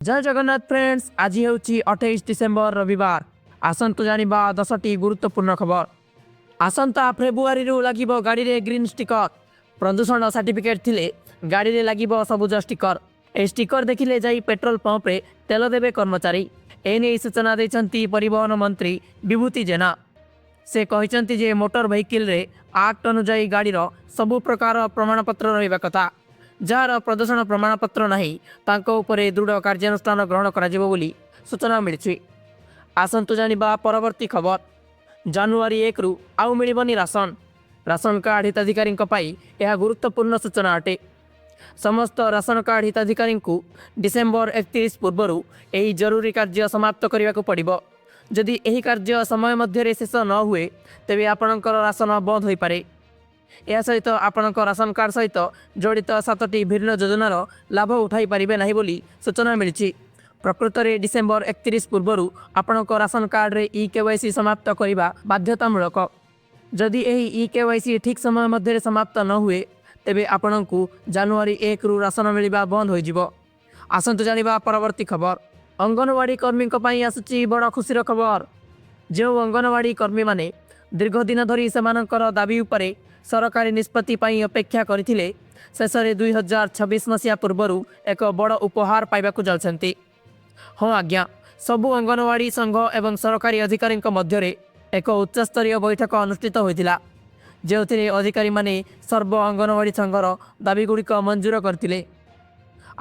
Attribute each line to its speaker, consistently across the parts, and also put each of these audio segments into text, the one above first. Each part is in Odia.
Speaker 1: ଜୟ ଜଗନ୍ନାଥ ଫ୍ରେଣ୍ଡସ୍, ଆଜି ହେଉଛି 28 ଡିସେମ୍ବର, ରବିବାର। ଆସନ୍ତୁ ଜାଣିବା 10ଟି ଗୁରୁତ୍ୱପୂର୍ଣ୍ଣ ଖବର। ଆସନ୍ତା ଫେବୃଆରୀରୁ ଲାଗିବ ଗାଡ଼ିରେ ଗ୍ରୀନ୍ ଷ୍ଟିକର। ପ୍ରଦୂଷଣ ସାର୍ଟିଫିକେଟ୍ ଥିଲେ ଗାଡ଼ିରେ ଲାଗିବ ସବୁଜ ଷ୍ଟିକର। ଏହି ଷ୍ଟିକର ଦେଖିଲେ ଯାଇ ପେଟ୍ରୋଲ ପମ୍ପରେ ତେଲ ଦେବେ କର୍ମଚାରୀ। ଏନେଇ ସୂଚନା ଦେଇଛନ୍ତି ପରିବହନ ମନ୍ତ୍ରୀ ବିଭୂତି ଜେନା। ସେ କହିଛନ୍ତି ଯେ ମୋଟର ଭେହିକିଲରେ ଆକ୍ଟ ଅନୁଯାୟୀ ଗାଡ଼ିର ସବୁ ପ୍ରକାର ପ୍ରମାଣପତ୍ର ରହିବା କଥା। ଯାହାର ପ୍ରଦୂଷଣ ପ୍ରମାଣପତ୍ର ନାହିଁ, ତାଙ୍କ ଉପରେ ଦୃଢ଼ କାର୍ଯ୍ୟାନୁଷ୍ଠାନ ଗ୍ରହଣ କରାଯିବ ବୋଲି ସୂଚନା ମିଳିଛି। ଆସନ୍ତୁ ଜାଣିବା ପରବର୍ତ୍ତୀ ଖବର। ଜାନୁଆରୀ 1ରୁ ଆଉ ମିଳିବନି ରାସନ। ରାସନ କାର୍ଡ଼ ହିତାଧିକାରୀଙ୍କ ପାଇଁ ଏହା ଗୁରୁତ୍ୱପୂର୍ଣ୍ଣ ସୂଚନା ଅଟେ। ସମସ୍ତ ରାସନ କାର୍ଡ଼ ହିତାଧିକାରୀଙ୍କୁ ଡିସେମ୍ବର 31 ପୂର୍ବରୁ ଏହି ଜରୁରୀ କାର୍ଯ୍ୟ ସମାପ୍ତ କରିବାକୁ ପଡ଼ିବ। ଯଦି ଏହି କାର୍ଯ୍ୟ ସମୟ ମଧ୍ୟରେ ଶେଷ ନ ହୁଏ, ତେବେ ଆପଣଙ୍କର ରାସନ ବନ୍ଦ ହୋଇପାରେ। ଏହା ସହିତ ଆପଣଙ୍କ ରାସନ କାର୍ଡ଼ ସହିତ ଜଡ଼ିତ ସାତଟି ଭିନ୍ନ ଯୋଜନାର ଲାଭ ଉଠାଇ ପାରିବେ ନାହିଁ ବୋଲି ସୂଚନା ମିଳିଛି। ପ୍ରକୃତରେ ଡିସେମ୍ବର 31 ପୂର୍ବରୁ ଆପଣଙ୍କ ରାସନ କାର୍ଡ଼ରେ ଇ କେୱାଇସି ସମାପ୍ତ କରିବା ବାଧ୍ୟତାମୂଳକ। ଯଦି ଏହି ଇ କେୱାଇସି ଠିକ୍ ସମୟ ମଧ୍ୟରେ ସମାପ୍ତ ନ ହୁଏ, ତେବେ ଆପଣଙ୍କୁ ଜାନୁଆରୀ 1ରୁ ରାସନ ମିଳିବା ବନ୍ଦ ହୋଇଯିବ। ଆସନ୍ତୁ ଜାଣିବା ପରବର୍ତ୍ତୀ ଖବର। ଅଙ୍ଗନବାଡ଼ି କର୍ମୀଙ୍କ ପାଇଁ ଆସୁଛି ବଡ଼ ଖୁସିର ଖବର। ଯେଉଁ ଅଙ୍ଗନବାଡ଼ି କର୍ମୀମାନେ ଦୀର୍ଘ ଦିନ ଧରି ସେମାନଙ୍କର ଦାବି ଉପରେ ସରକାରୀ ନିଷ୍ପତ୍ତି ପାଇଁ ଅପେକ୍ଷା କରିଥିଲେ, ଶେଷରେ 2026 ମସିହା ପୂର୍ବରୁ ଏକ ବଡ଼ ଉପହାର ପାଇବାକୁ ଯାଉଛନ୍ତି। ହଁ ଆଜ୍ଞା, ସବୁ ଅଙ୍ଗନବାଡ଼ି ସଂଘ ଏବଂ ସରକାରୀ ଅଧିକାରୀଙ୍କ ମଧ୍ୟରେ ଏକ ଉଚ୍ଚସ୍ତରୀୟ ବୈଠକ ଅନୁଷ୍ଠିତ ହୋଇଥିଲା, ଯେଉଁଥିରେ ଅଧିକାରୀମାନେ ସର୍ବ ଅଙ୍ଗନବାଡ଼ି ସଂଘର ଦାବିଗୁଡ଼ିକ ମଞ୍ଜୁର କରିଥିଲେ।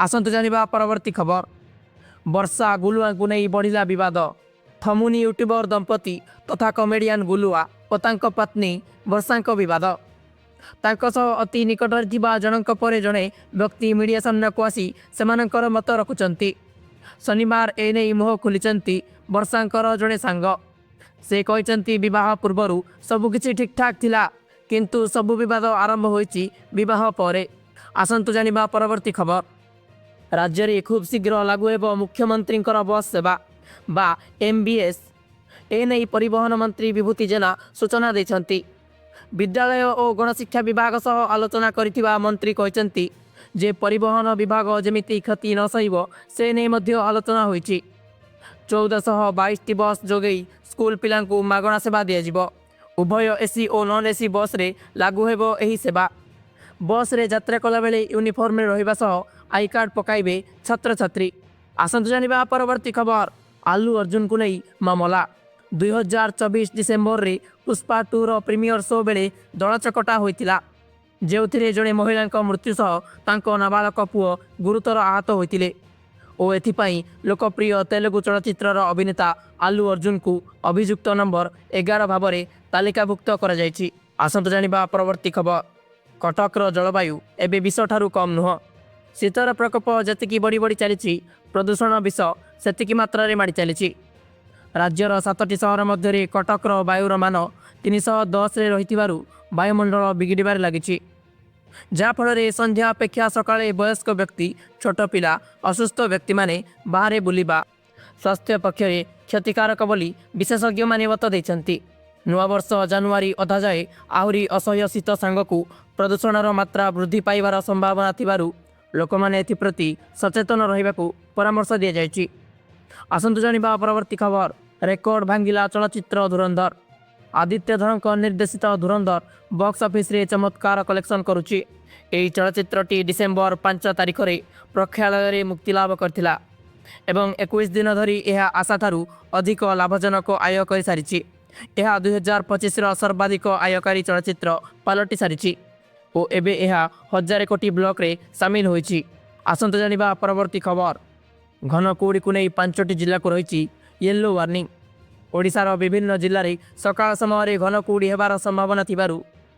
Speaker 1: ଆସନ୍ତୁ ଜାଣିବା ପରବର୍ତ୍ତୀ ଖବର। ବର୍ଷା ଗୁଲୁଆଙ୍କୁ ନେଇ ବଢ଼ିଲା ବିବାଦ। ଥମୁନି ୟୁଟ୍ୟୁବର ଦମ୍ପତି ତଥା କମେଡ଼ିଆନ ଗୁଲୁଆ ଓ ତାଙ୍କ ପତ୍ନୀ ବର୍ଷାଙ୍କ ବିବାଦ। ତାଙ୍କ ସହ ଅତି ନିକଟରେ ଥିବା ଜଣଙ୍କ ପରେ ଜଣେ ବ୍ୟକ୍ତି ମିଡ଼ିଆ ସାମ୍ନାକୁ ଆସି ସେମାନଙ୍କର ମତ ରଖୁଛନ୍ତି। ଶନିବାର ଏନେଇ ମୁହଁ ଖୋଲିଛନ୍ତି ବର୍ଷାଙ୍କର ଜଣେ ସାଙ୍ଗ। ସେ କହିଛନ୍ତି, ବିବାହ ପୂର୍ବରୁ ସବୁକିଛି ଠିକ୍ଠାକ୍ ଥିଲା, କିନ୍ତୁ ସବୁ ବିବାଦ ଆରମ୍ଭ ହୋଇଛି ବିବାହ ପରେ। ଆସନ୍ତୁ ଜାଣିବା ପରବର୍ତ୍ତୀ ଖବର। ରାଜ୍ୟରେ ଖୁବ୍ ଶୀଘ୍ର ଲାଗୁ ହେବ ମୁଖ୍ୟମନ୍ତ୍ରୀଙ୍କର ବସ୍ ସେବା ବା ଏମ୍ବିଏସ୍। ଏନେଇ ପରିବହନ ମନ୍ତ୍ରୀ ବିଭୂତି ଜେନା ସୂଚନା ଦେଇଛନ୍ତି। ବିଦ୍ୟାଳୟ ଓ ଗଣଶିକ୍ଷା ବିଭାଗ ସହ ଆଲୋଚନା କରିଥିବା ମନ୍ତ୍ରୀ କହିଛନ୍ତି ଯେ ପରିବହନ ବିଭାଗ ଯେମିତି କ୍ଷତି ନ ସହିବ, ସେ ନେଇ ମଧ୍ୟ ଆଲୋଚନା ହୋଇଛି। 1422ଟି ବସ୍ ଯୋଗେଇ ସ୍କୁଲ ପିଲାଙ୍କୁ ମାଗଣା ସେବା ଦିଆଯିବ। ଉଭୟ ଏସି ଓ ନନ୍ ଏସି ବସ୍ରେ ଲାଗୁ ହେବ ଏହି ସେବା। ବସ୍ରେ ଯାତ୍ରା କଲାବେଳେ ୟୁନିଫର୍ମରେ ରହିବା ସହ I card ପକାଇବେ ଛାତ୍ରଛାତ୍ରୀ। ଆସନ୍ତୁ ଜାଣିବା ପରବର୍ତ୍ତୀ ଖବର। ଆଲ୍ଲୁ ଅର୍ଜୁନଙ୍କୁ ନେଇ ମାମଲା। 2024 ଡିସେମ୍ବରରେ ପୁଷ୍ପା 2ର ପ୍ରିମିୟର ଶୋ ବେଳେ ଦଳାଚକଟା ହୋଇଥିଲା, ଯେଉଁଥିରେ ଜଣେ ମହିଳାଙ୍କ ମୃତ୍ୟୁ ସହ ତାଙ୍କ ନାବାଳକ ପୁଅ ଗୁରୁତର ଆହତ ହୋଇଥିଲେ ଓ ଏଥିପାଇଁ ଲୋକପ୍ରିୟ ତେଲୁଗୁ ଚଳଚ୍ଚିତ୍ରର ଅଭିନେତା ଆଲ୍ଲୁ ଅର୍ଜୁନଙ୍କୁ ଅଭିଯୁକ୍ତ ନମ୍ବର 11 ଭାବରେ ତାଲିକାଭୁକ୍ତ କରାଯାଇଛି। ଆସନ୍ତୁ ଜାଣିବା ପରବର୍ତ୍ତୀ ଖବର। କଟକର ଜଳବାୟୁ ଏବେ ବିଷଠାରୁ କମ୍ ନୁହଁ। ଶୀତର ପ୍ରକୋପ ଯେତିକି ବଢ଼ି ବଢ଼ି ଚାଲିଛି, ପ୍ରଦୂଷଣ ବିଷ ସେତିକି ମାତ୍ରାରେ ମାଡ଼ି ଚାଲିଛି। ରାଜ୍ୟର ସାତଟି ସହର ମଧ୍ୟରେ କଟକର ବାୟୁର ମାନ 310ରେ ରହିଥିବାରୁ ବାୟୁମଣ୍ଡଳ ବିଗିଡ଼ିବାରେ ଲାଗିଛି, ଯାହାଫଳରେ ସନ୍ଧ୍ୟା ଅପେକ୍ଷା ସକାଳେ ବୟସ୍କ ବ୍ୟକ୍ତି, ଛୋଟ ପିଲା, ଅସୁସ୍ଥ ବ୍ୟକ୍ତିମାନେ ବାହାରେ ବୁଲିବା ସ୍ୱାସ୍ଥ୍ୟ ପକ୍ଷରେ କ୍ଷତିକାରକ ବୋଲି ବିଶେଷଜ୍ଞମାନେ ମତ ଦେଇଛନ୍ତି। ନୂଆବର୍ଷ ଜାନୁଆରୀ ଅଧା ଯାଏ ଆହୁରି ଅସହ୍ୟ ଶୀତ ସାଙ୍ଗକୁ ପ୍ରଦୂଷଣର ମାତ୍ରା ବୃଦ୍ଧି ପାଇବାର ସମ୍ଭାବନା ଥିବାରୁ ଲୋକମାନେ ଏଥିପ୍ରତି ସଚେତନ ରହିବାକୁ ପରାମର୍ଶ ଦିଆଯାଇଛି। ଆସନ୍ତୁ ଜାଣିବା ପରବର୍ତ୍ତୀ ଖବର। ରେକର୍ଡ ଭାଙ୍ଗିଲା ଚଳଚ୍ଚିତ୍ର ଧୁରନ୍ଧର। ଆଦିତ୍ୟ ଧରଙ୍କ ନିର୍ଦ୍ଦେଶିତ ଧୁରନ୍ଧର ବକ୍ସ ଅଫିସରେ ଚମତ୍କାର କଲେକ୍ସନ କରୁଛି। ଏହି ଚଳଚ୍ଚିତ୍ରଟି ଡିସେମ୍ବର 5 ତାରିଖରେ ପ୍ରେକ୍ଷାଳୟରେ ମୁକ୍ତିଲାଭ କରିଥିଲା ଏବଂ 21 ଦିନ ଧରି ଏହା ଆଶାଠାରୁ ଅଧିକ ଲାଭଜନକ ଆୟ କରିସାରିଛି। ଏହା 2025ର ସର୍ବାଧିକ ଆୟକାରୀ ଚଳଚ୍ଚିତ୍ର ପାଲଟି ସାରିଛି ଓ ଏବେ ଏହା 1000 କୋଟି କ୍ଲବରେ ସାମିଲ ହୋଇଛି। ଆସନ୍ତୁ ଜାଣିବା ପରବର୍ତ୍ତୀ ଖବର। ଘନ କୁହୁଡ଼ିକୁ ନେଇ ପାଞ୍ଚଟି ଜିଲ୍ଲାକୁ ରହିଛି ୟେଲୋ ୱାର୍ଣ୍ଣିଂ। ଓଡ଼ିଶାର ବିଭିନ୍ନ ଜିଲ୍ଲାରେ ସକାଳ ସମୟରେ ଘନ କୁହୁଡ଼ି ହେବାର ସମ୍ଭାବନା ଥିବାରୁ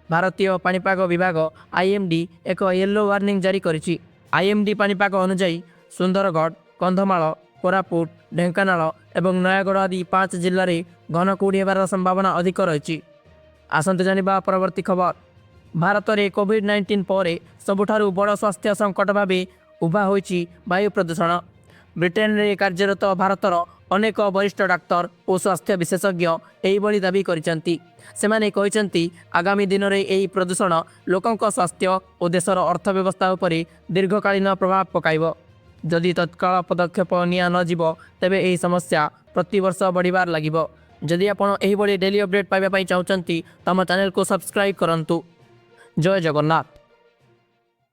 Speaker 1: ଭାରତୀୟ ପାଣିପାଗ ବିଭାଗ ଆଇଏମ୍ଡି ଏକ ୟେଲୋ ୱାର୍ଣ୍ଣିଂ ଜାରି କରିଛି। ଆଇଏମ୍ଡି ପାଣିପାଗ ଅନୁଯାୟୀ ସୁନ୍ଦରଗଡ଼, କନ୍ଧମାଳ, କୋରାପୁଟ, ଢେଙ୍କାନାଳ ଏବଂ ନୟାଗଡ଼ ଆଦି ପାଞ୍ଚ ଜିଲ୍ଲାରେ ଘନ କୁହୁଡ଼ି ହେବାର ସମ୍ଭାବନା ଅଧିକ ରହିଛି। ଆସନ୍ତୁ ଜାଣିବା ପରବର୍ତ୍ତୀ ଖବର। ଭାରତରେ କୋଭିଡ୍-19 ପରେ ସବୁଠାରୁ ବଡ଼ ସ୍ୱାସ୍ଥ୍ୟ ସଙ୍କଟ ଭାବେ ଉଭା ହୋଇଛି ବାୟୁ ପ୍ରଦୂଷଣ। ବ୍ରିଟେନରେ କାର୍ଯ୍ୟରତ ଭାରତର ଅନେକ ବରିଷ୍ଠ ଡାକ୍ତର ଓ ସ୍ୱାସ୍ଥ୍ୟ ବିଶେଷଜ୍ଞ ଏହିଭଳି ଦାବି କରିଛନ୍ତି। ସେମାନେ କହିଛନ୍ତି, ଆଗାମୀ ଦିନରେ ଏହି ପ୍ରଦୂଷଣ ଲୋକଙ୍କ ସ୍ୱାସ୍ଥ୍ୟ ଓ ଦେଶର ଅର୍ଥ ବ୍ୟବସ୍ଥା ଉପରେ ଦୀର୍ଘକାଳୀନ ପ୍ରଭାବ ପକାଇବ। ଯଦି ତତ୍କାଳ ପଦକ୍ଷେପ ନିଆ ନଯିବ, ତେବେ ଏହି ସମସ୍ୟା ପ୍ରତିବର୍ଷ ବଢ଼ିବାର ଲାଗିବ। ଯଦି ଆପଣ ଏହିଭଳି ଡେଲି ଅପଡେଟ୍ ପାଇବା ପାଇଁ ଚାହୁଁଛନ୍ତି, ତ ଆମ ଚ୍ୟାନେଲକୁ ସବସ୍କ୍ରାଇବ୍ କରନ୍ତୁ। ଜୟ ଜଗନ୍ନାଥ।